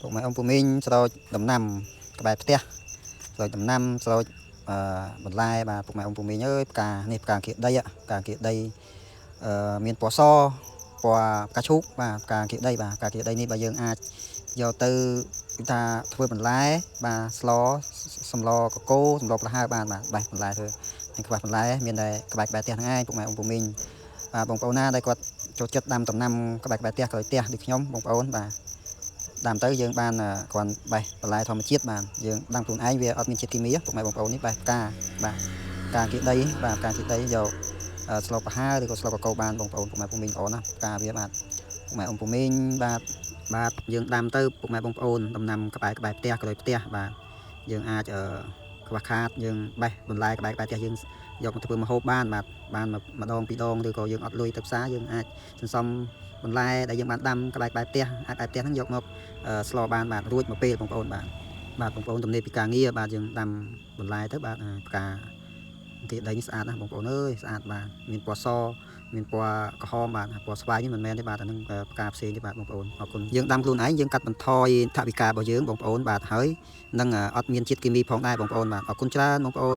ពុកម៉ែអ៊ំពូមីងស្រោចដំណាំក្បែរផ្ទះស្រោចដំណាំស្រោចអឺបន្លែបាទពុកម៉ែអ៊ំពូមីងអើយផ្កានេះផ្កាអង្គាដីផ្កាអង្គាដីអឺមានពណ៌សពណ៌ផ្កាឈូកបាទផ្កាអង្គាដីបាទផ្កាអង្គាដីនេះបើយើងអាចយកទៅគឺថាធ្វើបន្លែបាទស្លសម្លកកូសម្លប្រហើរបានបាទបេះបន្លែធ្វើនឹងខ្វះបន្លែមានតែក្បែរក្បែរផ្ទះហ្នឹងឯងពុកម៉ែអ៊ំពូមីងបាទបងប្អូនណាដែលគាត់ចូលចិត្តដាំដំណាំក្បែរក្បែរផ្ទះក្រោយផ្ទះដូចខ្ញុំបងប្អូនបាទ ដាំទៅយើងបានគ្រាន់បេះបន្លែធម្មជាតិបាទយើងដាំខ្លួនឯងវាអត់មានជាតិគីមីពុកម៉ែបងប្អូននេះបេះផ្កាបាទផ្កាគីដីបាទផ្កាគីដីយកស្លប្រហើរឬក៏ស្លកកូបានបងប្អូនពុកម៉ែពូមីងល្អណាស់ផ្កាវាបាទពុកម៉ែអ៊ំពូមីងបាទបាទយើងដាំទៅពុកម៉ែបងប្អូនដំណាំក្បែរក្បែរផ្ទះក្រោយផ្ទះបាទយើងអាចខ្វះខាតយើងបេះបន្លែក្បែរក្បែរផ្ទះយើងយកមកធ្វើម្ហូបបានបាទបានម្ដងពីរដងឬក៏យើងអត់លុយទៅផ្សារយើងអាចសន្សំបន្លែដែលយើងបានដាំក្បែរក្បែរផ្ទះអាចក្បែរផ្ទះហ្នឹងយកមក ស្លបានបាទរួចមកពេលបងប្អូនបាទបាទបងប្អូនទំនេរពីការងារបាទយើងដាំបន្លែទៅបាទផ្កាអង្គាដីនេះស្អាតណាស់បងប្អូនអើយស្អាតបាទមានពណ៌សមានពណ៌ក្រហមបាទពណ៌ស្វាយនេះមិនមែនទេបាទអានឹងផ្កាផ្សេងទេបាទបងប្អូនអរគុណយើងដាំខ្លួនឯងយើងកាត់បន្ថយថវិការបស់យើងបងប្អូនបាទហើយនឹងអត់មានជាតិគីមីផងដែរបងប្អូនបាទអរគុណច្រើនបងប្អូន។